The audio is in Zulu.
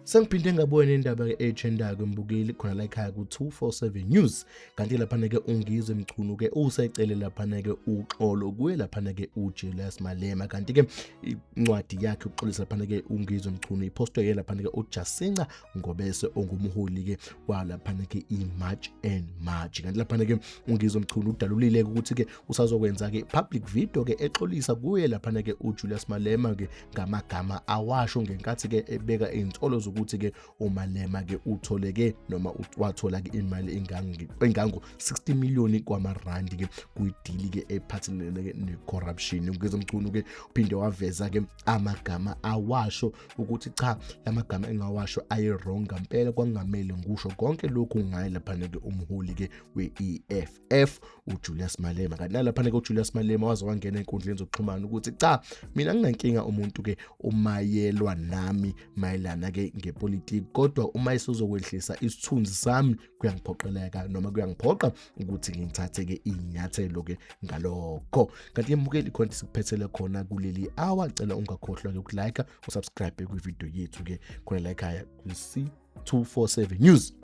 Sengiphinde ngabuya nendaba-ke etrendayo mbukeli khona la ekhaya ku-247 News. Kanti laphana-ke uNgizwe Mchunu-ke usecele laphana-ke uxolo kuye laphana-ke uJulius Malema. Kanti-ke incwadi yakhe ukuxolisa laphana-ke uNgizwe Mchunu iphostwe ye laphana-ke uJacinta Ngobese ongumholi-ke walaphana-ke i-March and March. Kanti laphana-ke uNgizwe Mchunu udalulile-ke ukuthi-ke usazokwenza-ke public video-ke exolisa kuye laphana-ke uJulius Malema-ke ngamagama awasho ngenkathi-ke ebeka iy'nsolo zokuthi-ke uMalema-ke utholeke noma wathola-ke imali engango-60 million kwamarandi-ke kwidili-ke ephathelene-ke ne-corruption. UNgizwe Mchunu-ke uphinde waveza-ke amagama awasho ukuthi cha, lamagama engawasho aye-wrong ngampela, kwakungamele ngisho konke lokhu ngaye laphana-ke umholi-ke we-EFF uJulius Malema. Kanti nalaphana-ke uJulius Malema waze wangena ey'nkundleni zokuxhumana ukuthi cha, mina nginankinga umuntu-ke umayelwa nami mayelana-ke ngepolitiki, kodwa uma esezokwehlisa isithunzi sami kuyangiphoqeleka noma kuyangiphoqa ukuthi ngithathe-ke iy'nyathelo-ke ngalokho. Kanti mbukeli, khona sikuphethele khona kuleli hour. Cela ungakhohlwa-ke ukulike, usubscribe kwividiyo yethu-ke khona la ekhaya kwi-C247 News.